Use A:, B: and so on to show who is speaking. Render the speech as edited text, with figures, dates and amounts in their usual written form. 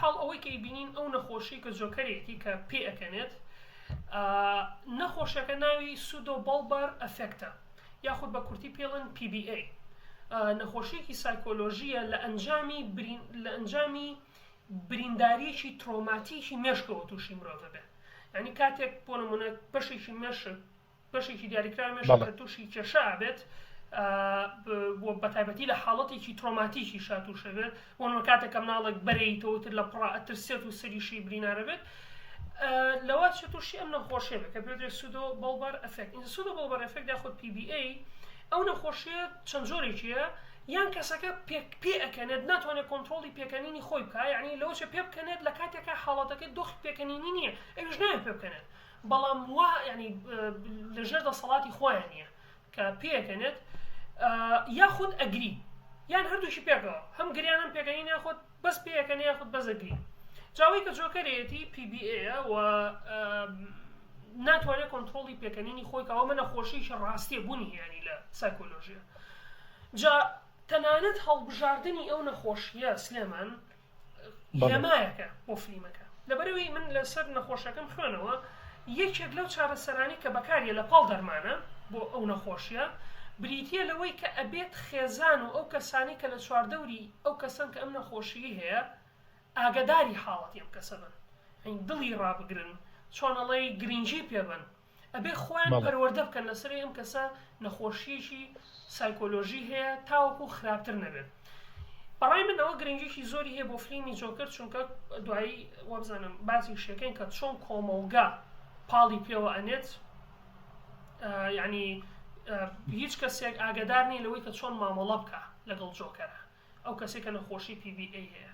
A: حاڵ ئەوەی کە ئەیبینین ئەو نەخۆشی کە جۆکەرێتی کە پێ ئەکەنێت نەخۆشیەکە ناوی pseudobulbar affect ە یاخود بە کورتی پێڵن PBA نەخۆشیەکی سایکۆلۆژیە لە ئەنجامی برین لە ئەنجامی برینداریەکی ترۆماتیکی مێشکەوە تووشی مرۆڤ بێ یعنی کاتێک بۆ نمونە بەشێکی مێشک بەشێکی دیاریکراوی مێشک
B: بەڵێ.
A: کە تووشی کێشە ئەبێت بۆ بەتایبەتی لە حاڵەتێکی ترۆماتیکیشا تووشە بێت بۆ نمونە کاتێک کە مناڵێک بەرەیتەوە تر لە پڕا ئەترسێت و سەریشی برینارە بێت لەوە چێت تووشی ئەم نەخۆشیە بێت کە پێدرێت pseudobulbar affect ئینجا pseudobulbar affect یاخود PBA ئەو نەخۆشیە چەند جۆرێکیە یان کەسەکە پێک پێ ئەکەنێت ناتوانێت کۆنترۆڵی پێکەنینی خۆی بکا یعنی لەوە چێ پێ بکەنێت لە کاتێکا حاڵەتەکەی دۆخی پێکەنینی نییە ئەویش نایەوێت پێ بکەنێت بەڵام وا یعنی لەژێر دەسەڵاتی خۆیان نییە کە پێکەنێت یاخود ئەگری یان هەردووکی پێکەوە هەم گریان هەم پێکەنین یاخود بەس پێکەنێ یاخود بەس ئەگری جاوەی کە جۆکەرێتی PBA و ناتوانێت کۆنترۆڵی پێکەنینی خۆی کە ئەوە نەخۆشیی ڕاستیە بوونی هەیە لە سایکۆلۆژیە جا تەنانەت هەڵبژاردنی ئەو نەخۆشیە سلێمان هێمایەکە بۆ فلیمەکە لەبەرەوەی من لەسەر نەخۆشەکەم خوێنەوە یەکێک لەو چارەسەرانی کە بەکاریە لە پاڵ دەرمانە بۆ ئەو نەخۆشیە بریتە لەوەی کە ئەبێت خێزان و ئەو کەسانی کە لە چواردەوری ئەو کەسەن کە ئەم نەخۆشیی هەیە ئاگداری حاڵەتی ئەم کەسە بن دڵی ڕابگرن چۆنەڵی گرنگی پێبن ئەبێ خۆیان پەروەردە بکەن لەسەری ئەم کەسە نەخۆشیەکی سایکۆلۆژی هەیە تاوەکو خراپتر نەبێت بەڕای من ئەوە گرنگیکی زۆری هەیە بۆ فلیمی جۆکەر چونکە دوایی وابزانم باسی شەکەین کە چۆن کۆمەڵگا پاڵی پێوە ئەنێت یعنی هیچ کەسێک ئاگدار نیە لەوەی کە چۆن مامەڵە بکە لەگەڵ جۆکەرە ئەو کەسێک کە نەخۆشی PBA هەیە.